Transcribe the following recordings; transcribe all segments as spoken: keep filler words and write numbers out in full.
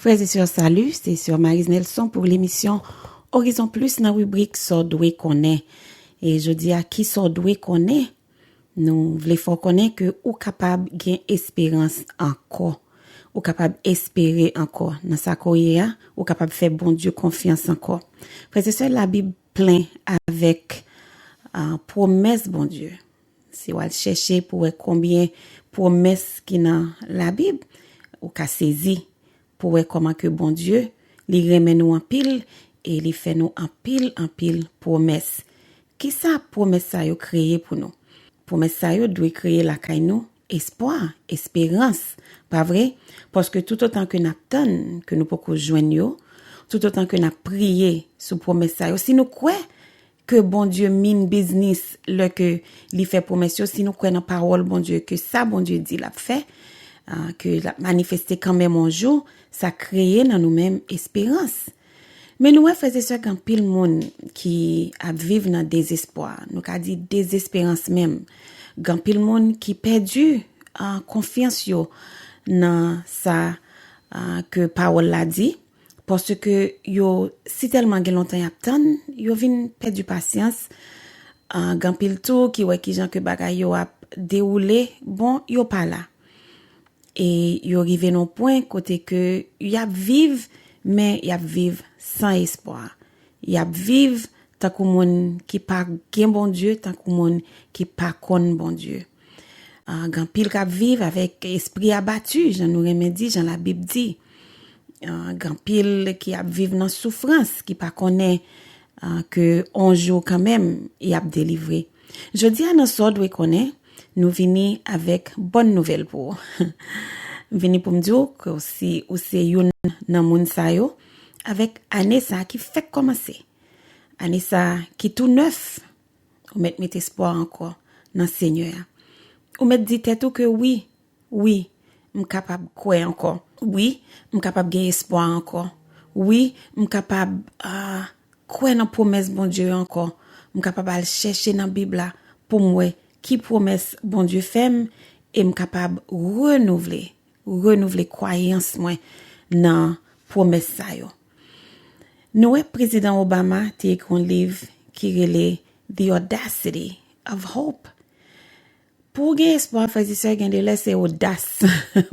Frères et sœurs, salut, c'est Sœur Marise Nelson pour l'émission Horizon Plus nan ribrik Sa w dwe konnen. E jodi a, ki sa w dwe konnen? Nou vle fè w konnen ke ou kapab gen esperans ankò. Ou kapab espere ankò. Nan sa ke w ye a, ou kapab fè Bondye konfyans ankò. Frères et sœurs, Labib plen avèk uh, pwomès Bondye. Si w al chèche pou wè konbyen pwomès ki nan Labib, ou ka sezi pou wè kòman ke Bondye, li renmen nou anpil e li fè nou anpil, anpil pwomès. Kisa pwomès sa yo kreye pou nou? Pwomès sa yo dwe kreye lakay nou espwa, esperans, pa vre? Paske toutotan ke n ap tann ke nou poko jwenn yo, toutotan ke n ap priye sou pwomès sa yo, si nou kwè ke Bondye mean business lè ke li fè pwomès yo, si nou kwè nan pawòl Bondye, ke sa Bondye di l ap fè, ah, ke l ap manifeste kanmenm yon jou, sa kreye nan nou menm esperans. Men nou wè, frè e sè, gen anpil moun ki ap viv nan dezespwa. Nou ka di dezesperans menm. Gen anpil moun ki pèdi, ah, konfyans yo nan sa, ah, ke pawòl la di, paske yo si tèlman gen lontan y ap tann, yo vin pèdi pasyans. Ah, gen anpil tou ki wè kijan ke bagay yo ap dewoule, bon, yo pa la. E yo rive nan pwen kote ke y ap viv, men y ap viv san espwa. Y ap viv tankou moun ki pa gen Bondye, tankou moun ki pa konn Bondye. Ah, gen anpil k ap viv avèk espri abati, jan nou renmen di, jan Labib di. Ah, gen anpil ki ap viv nan soufrans, ki pa konnen, ah, ke yon jou kanmenm, y ap delivre. Jodi a nan Sa w dwe konnen, nou vini avèk bòn nouvèl pou ou. M vini pou m di w ke si ou se youn nan moun sa yo, avèk ane sa a ki fèk kòmanse, ane sa a ki tou nèf, ou mèt met espwa ankò nan Senyè a. Ou mèt di tèt ou ke wi, wi, m kapab kwè ankò. Wi, m kapab gen espwa ankò. Wi, m kapab, ah, kwè nan pwomès Bondye yo ankò. M kapab al chèche nan Bib la pou m wè ki pwomès Bondye fè m e m kapab renouvle, renouvle kwayans mwen nan pwomès sa yo. Nou wè Prezidan Obama te ekri yon liv ki rele The Audacity of Hope. Pou w gen espwa, frè e sè, gen de lè se odas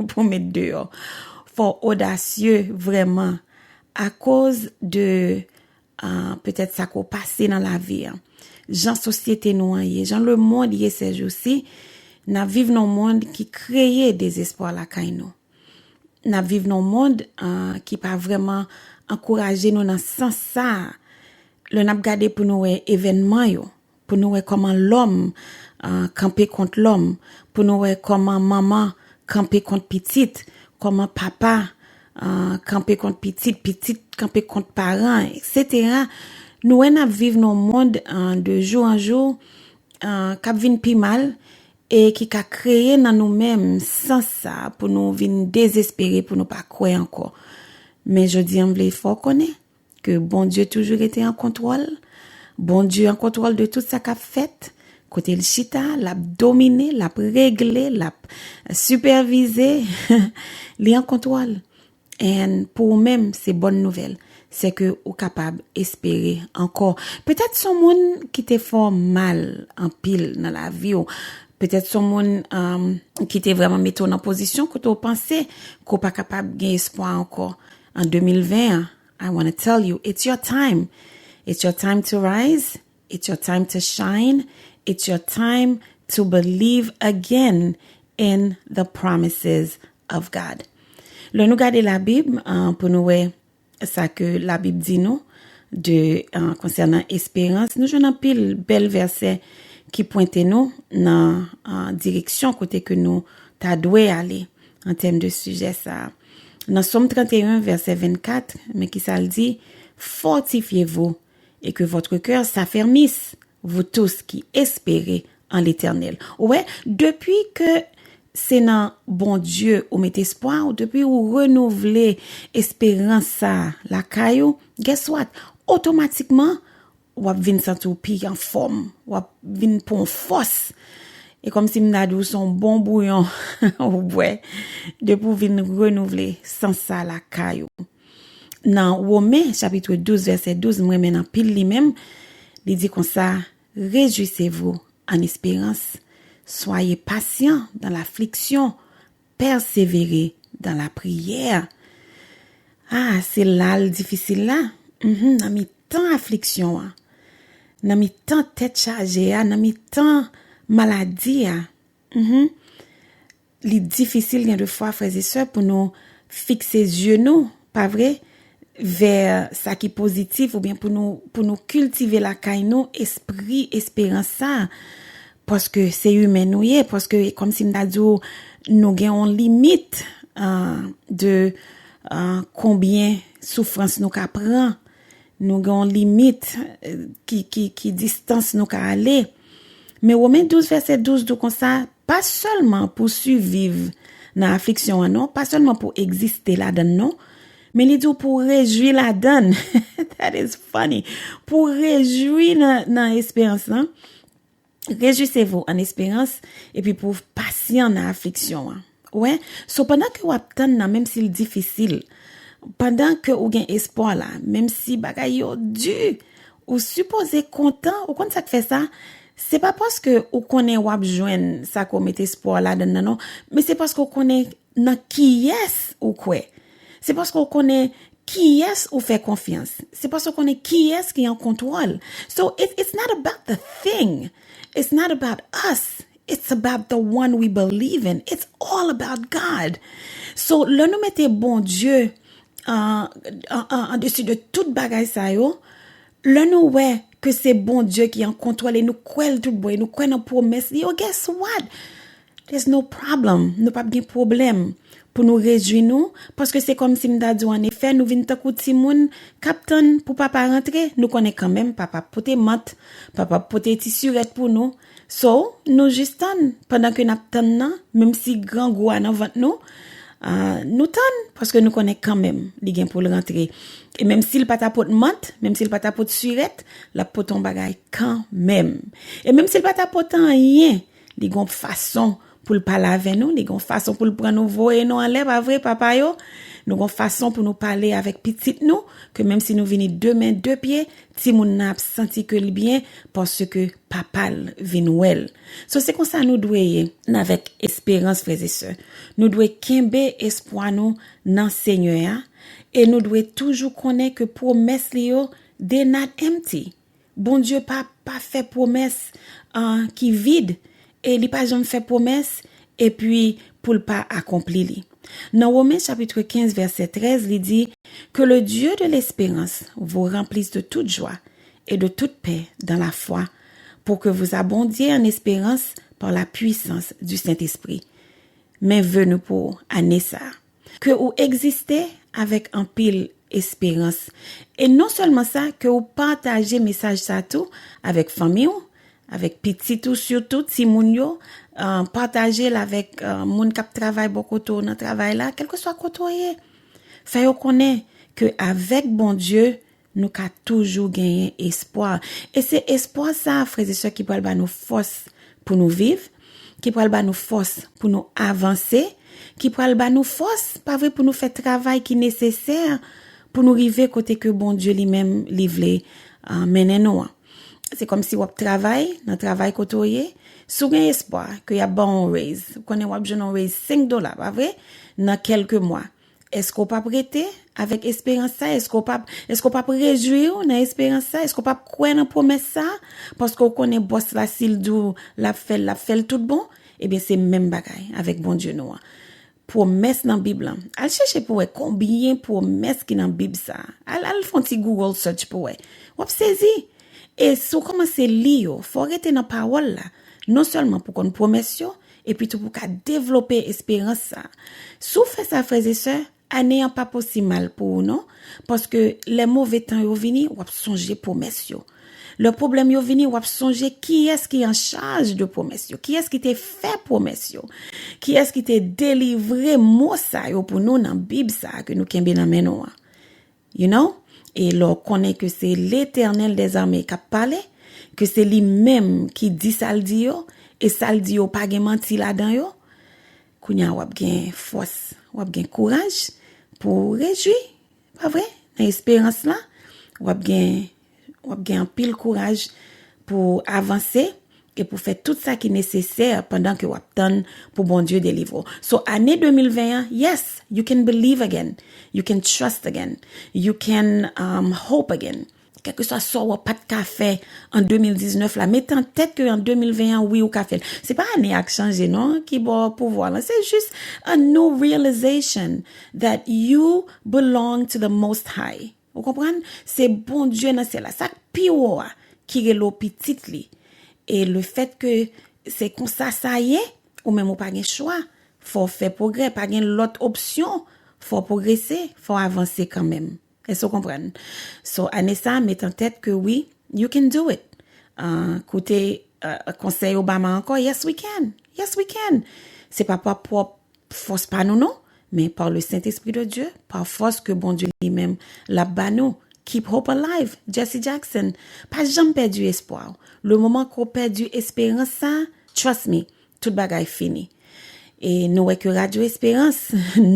pou w met deyò. Fò w odasye vrèman akoz de, ah, petèt sa ke w pase nan lavi a. Jan sosyete nou an ye, jan lemonn ye sèjousi, n ap viv nan yon monn ki kreye dezespwa lakay nou. N ap viv nan yon monn, ah, ki pa vrèman ankouraje nou nan sans sa a. Lè n ap gade pou nou wè evènman yo, pou nou wè kòman lòm, ah, kanpe kont lòm, pou nou wè kòman manman kanpe kont pitit, kòman papa, ah, kanpe kont pitit, pitit kanpe kont paran, etsetera. Nou wè n ap viv nan yon monn, ah, de jou an jou, ah, k ap vin pi mal e ki ka kreye nan nou menm sans sa pou nou vin dezespere, pou nou pa kwè ankò. Men jodi a, m vle fè w konnen ke Bondye toujou rete an kontwòl. Bondye an kontwòl de tout sa k ap fèt. Kote l chita, l ap domine, l ap regle, l ap sipèvize. Li an kontwòl. And pou ou menm, se bòn nouvèl. Se ke ou kapab espere ankò. Petèt se yon moun ki te fè w mal anpil nan lavi w. Petèt se yon moun, um, ki te vrèman mete w nan pozisyon kote w panse ke w pa kapab gen espwa ankò. An de mil ven an, I wanna tell you, it's your time. It's your time to rise. It's your time to shine. It's your time to believe again in the promises of God. Lè nou gade Labib, ah, pou nou wè sa ke Labib di nou de, ah, konsènan esperans, nou jwenn anpil bèl vèsè ki pwente nou nan, ah, direksyon kote ke nou ta dwe ale an tèm de sijè sa a. Nan Sòm trannteyen, vèsè vennkat, men kisa l di? Fortifiez-vous et que votre cœur s'affermisse, vous tous qui espérez en l'Éternel. Ou wè, depi ke se nan Bondye ou met espwa ou, depi ou renouvle esperans sa a lakay ou, guess what? Otomatikman, w ap vin santi w pi anfòm, w ap vin pran fòs. E kòmsi m ta di w se yon bon bouyon ou bwè, depi w vin renouvle sans sa lakay ou. Nan Women, chapit douz, vèsè douz, m renmen l anpil li menm, li di konsa, Réjouissez-vous en espérance, soyez patients dans l'affliction, persévérez dans la prière. Ah, se la l difisil la. Mhm, nan mitan afliksyon an, nan mitan tèt chaje a, nan mitan maladi a, mhm, li difisil gen de fwa, frè e sè, pou nou fikse zye nou, pa vre, vè sa ki pozitif oubyen pou nou, pou nou kiltive lakay nou espri esperans sa. Paske se imen nou ye, paske kòmsi m ta di w, nou gen yon limit, ah, de, ah, konbyen soufrans nou ka pran. Nou gen yon limit, eh, ki, ki, ki distans nou ka ale. Men Women douz, vèsè douz di w konsa, pa sèlman pou siviv nan afliksyon an non, pa sèlman pou egziste ladan l non, men li di w pou rejwi ladan l. That is funny. Pou rejwi nan, nan esperans lan. Réjouissez-vous en espérance, epi pou w pasyan nan afliksyon an. Ou wè? So, pandan ke w ap tann nan, menm si l difisil, pandan ke ou gen espwa la, menm si bagay yo di, ou sipoze kontan. Ou konn sa k fè sa? Se pa paske ou konnen w ap jwenn sa ke w met espwa w ladan l nan non, men se paske w konnen nan kiyès ou kwè. Se paske w konnen kiyès ou fè konfyans. Se paske w konnen kiyès ki an kontwòl. So, it, it's not about the thing. It's not about us. It's about the one we believe in. It's all about God. So, lè nou mete Bondye an, an, an, an desi de tout bagay sa yo, lè nou wè ke se Bondye ki an kontwòl e nou kwè l tout bon, e nou kwè nan pwomès li yo, guess what? There's no problem. Nou p ap gen pwoblèm pou nou rejwi nou, paske se kòmsi m ta di w, an efè, nou vin tankou timoun k ap tann pou papa rantre. Nou konnen kanmenm, papa ap pote mant, papa ap pote ti sirèt pou nou. So, nou jis tann, pandan ke n ap tann nan, menm si grangou a nan vant nou, ah, nou tann, paske nou konnen kanmenm, li gen pou l rantre. E menm si l pa ta pot mant, menm si l pa ta pot sirèt, l ap pote yon bagay kanmenm. E menm si l pa ta pot anyen, li gon fason pou l pale avè nou, li gon fason pou l pran nou voye nou anlè, pa vre, papa yo? Nou gon fason pou nou pale avèk pitit nou, ke menm si nou vini de men, de pye, timoun nan ap santi ke l byen, paske papa l vin wè l. So, se konsa nou dwe ye, n avèk esperans, frè e sè. Nou dwe kenbe espwa nou nan Senyè a, e nou dwe toujou konnen ke pwomès li yo, they not empty. Bondye pa, pa fè pwomès, ah, ki vid, e li pa janm fè pwomès, epi pou l pa akonpli li. Nan Women chapit kenz, vèsè trèz, li di, Que le Dieu de l'espérance vous remplisse de toute joie et de toute paix dans la foi, pour que vous abondiez en espérance par la puissance du Saint-Esprit. Men ve nou pou ane sa a. Ke ou egziste avèk anpil esperans. E non sèlman sa, ke ou pataje mesaj sa tou avèk fanmi w, avèk pitit ou sitou, timoun yo, ah, pataje l avèk, ah, moun k ap travay bò kote w nan travay la, kèlkeswa kote w ye. Fè yo konnen ke avèk Bondye, nou ka toujou genyen espwa. E se espwa sa, frè e sè, ki pral ba nou fòs pou nou viv, ki pral ba nou fòs pou nou avanse, ki pral ba nou fòs, pa vre, pou nou fè travay ki nesesè pou nou rive kote ke Bondye li menm li vle, ah, mennen nou an. Se kòmsi w ap travay, nan travay kote w ye, si w gen espwa ke y ap ba w yon raise, ou konnen w ap jwenn yon raise senk dola, pa vre, nan kèlke mwa. Èske w p ap rete avèk esperans sa? Èske w p ap, èske w p ap rejwi w nan esperans sa? Èske w p ap kwè nan pwomès sa? Paske w konnen bòs la, si l di w l ap fè l, l ap fè l tout bon. Ebyen, se menm bagay avèk Bondye nou an. Pwomès nan Bib lan. Al chèche pou wè konbyen pwomès ki nan Bib sa. Al, al fè yon ti Google search pou wè. W ap sezi. E si w kòmanse li yo, fò w rete nan pawòl la. Non sèlman pou konn pwomès yo, epi tou pou ka devlope esperans sa. Si w fè sa, frè e sè, ane an p ap osi mal pou ou non, paske lè move tan yo vini, w ap sonje pwomès yo. Lè pwoblèm yo vini, w ap sonje kiyès ki an chaj de pwomès yo, kiyès ki te fè pwomès yo, kiyès ki te delivre mo sa yo pou nou nan Bib sa a ke nou kenbe nan men nou an. You know? E lè w konnen ke se Letènèl dèzame k ap pale, ke se li menm ki di sa l di yo, e sa l di yo pa gen manti ladan yo, kounye a w ap gen fòs, w ap gen kouraj pou w rejwi, pa vre? Nan esperans lan, w ap gen, w ap gen anpil kouraj pou w avanse e pou w fè tout sa ki nesesè pandan ke w ap tann pou Bondye delivre w. So, ane de mil ven an, yes, you can believe again. You can trust again. You can um, hope again. Kèlkeswa sa w pa t ka fè an de mil diznèf la, mete an tèt ke an de mil ven an, wi, ou ka fè l. Se pa ane a k chanje, non, ki ba w pouvwa lan. Se jis a new realization that you belong to the Most High. Ou konprann? Se Bondye nan syèl la. Sa k pi wo a, ki rele w pitit li. E le fèt ke se konsa sa ye, ou menm ou pa gen chwa. Fò w fè pwogrè, pa gen lòt opsyon. Fò w pwogrese, fò w avanse kanmenm. Èske w konprann? So, ane sa, met an tèt ke wi, you can do it. Uh, koute uh, konsèy Obama ankò, yes we can. Yes we can. Se pa pa pwòp fòs pa nou non, men par le Saint-Esprit de Dieu, pa fòs ke Bondye li menm l ap ba nou. Keep hope alive, Jesse Jackson. Pa janm pèdi espwa w. Le moman ke w pèdi esperans sa, trust me, tout bagay fini. E nou wè ke Radyo Esperans,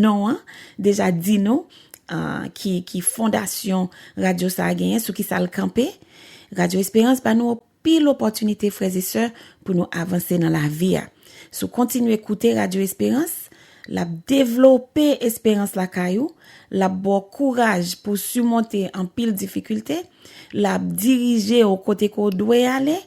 non an, deja di nou uh, ki, ki fondasyon radyo sa a genyen, sou ki sa l kanpe. Radyo Esperans ba nou pil opòtinite, frè e sè, pou nou avanse nan lavi a. Si w kontinye koute Radyo Esperans, l ap devlope esperans lakay ou, l ap ba w kouraj pou w simonte anpil difikilte, l ap dirije w kote ke w dwe ale,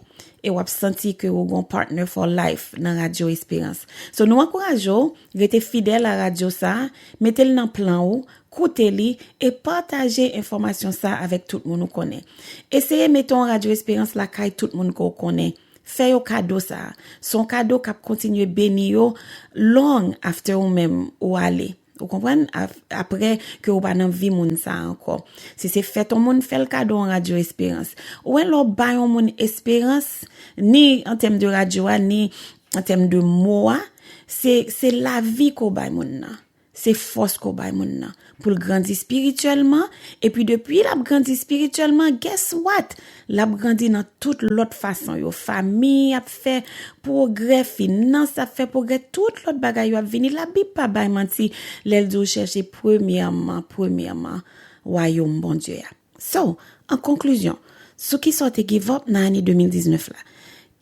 e w ap santi ke w gon partner for life nan Radyo Esperans. So, nou ankouraje w, rete fidèl a radyo sa a, mete l nan plan ou, koute li, e pataje enfòmasyon sa a avèk tout moun ou konnen. Eseye mete yon Radyo Esperans lakay tout moun ke w konnen. Fè yo kado sa a. Se yon kado k ap kontinye beni yo long after ou menm ou ale. Ou konprann? Ap- Apre ke ou pa nan vi moun sa a ankò. Si se fèt yon moun, fè l kado yon Radyo Esperans. Ou wè lè w bay yon moun esperans, ni an tèm de radyo a, ni an tèm de mo a, se, se lavi ke w bay moun nan. Se fòs ke w bay moun nan. Pou l grandi espirityèlman, epi depi l ap grandi espirityèlman, guess what? L ap grandi nan tout lòt fason yo. Fanmi ap fè pwogrè, finans ap fè pwogrè, tout lòt bagay yo ap vini. Labib pa bay manti lè l di w chèche premyèman, premyèman, wayòm Bondye a. So, an konklizyon, sou ki sa w te give up nan ane de mil diznèf la?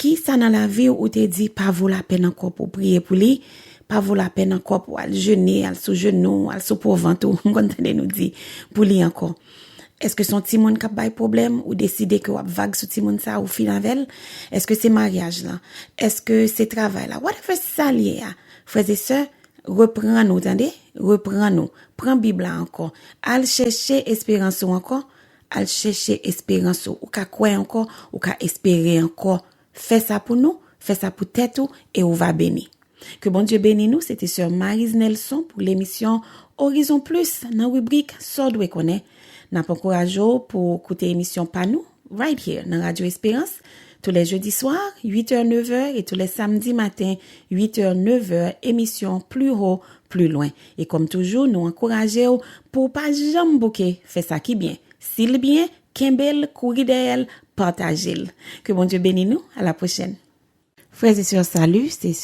Ki sa nan lavi w ou te di pa vo lapèn ankò pou w priye pou li, pa vo lapèn ankò pou w al jene, al sou jenou, al sou po vant ou, m konn tande nou di, pou li ankò? Èske se yon timoun k ap bay pwoblèm, ou deside ke w ap vag sou timoun sa, ou fin avè l? Èske se maryaj lan? Èske se travay la? Whatever sa l ye a, frè e sè, reprann ou, tande? Reprann ou. Pran Bib la ankò. Al chèche esperans ou ankò. Al chèche esperans ou. Ou ka kwè ankò, ou ka espere ankò. Fè sa pou nou, fè sa pou tèt ou, e ou va beni. Ke Bondye beni nou, se te sè Marise Nelson pou lemisyon Horizon Plus nan ribrik Sa w dwe konnen. N ap ankouraje w pou w koute emisyon pa nou, right here, nan Radyo Esperans, tou lè jedi swa, uit è, nèf è, e tou lè samdi maten, uit è, nèf è, emisyon Pli wo, pli lwen. E kòm toujou, nou ankouraje w pou w pa janm bouke fè sa ki byen. Si l byen, kenbe l, kouri dèyè l, pataje l. Ke Bondye beni nou, a la pwochèn. Frè e sè, salut, se